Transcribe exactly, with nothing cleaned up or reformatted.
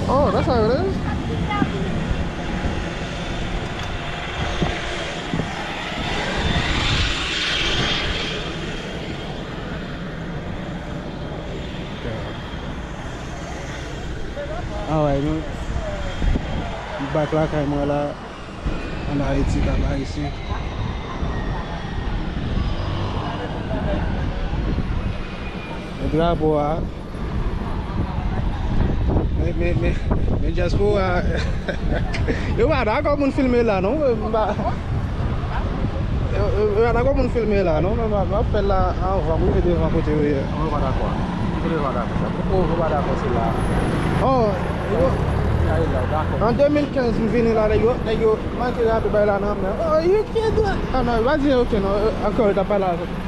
Oh, that's how it is. Alright, nou back lakay mwen la. Ann Ayiti, Kap Ayisyen. Men drapo a. Men, men, men, men dyaspora. Yo pa dakò moun filme la, non. M pa, yo, yo, yo pa dakò moun filme la, non. Men m ap, m ap fè l la anvan m rive devan kote yo ye. Yo pa dakò. Yo pa dakò sa. Oh, yo pa dakò se la. Oh, yo. An de mil kenz m vini la, nèg yo, nèg yo manke rape bay la nan men. Oh, you can't do it. Ah non, yo pa di anyen, ok, non. Ankò, yo t ap pale avè m.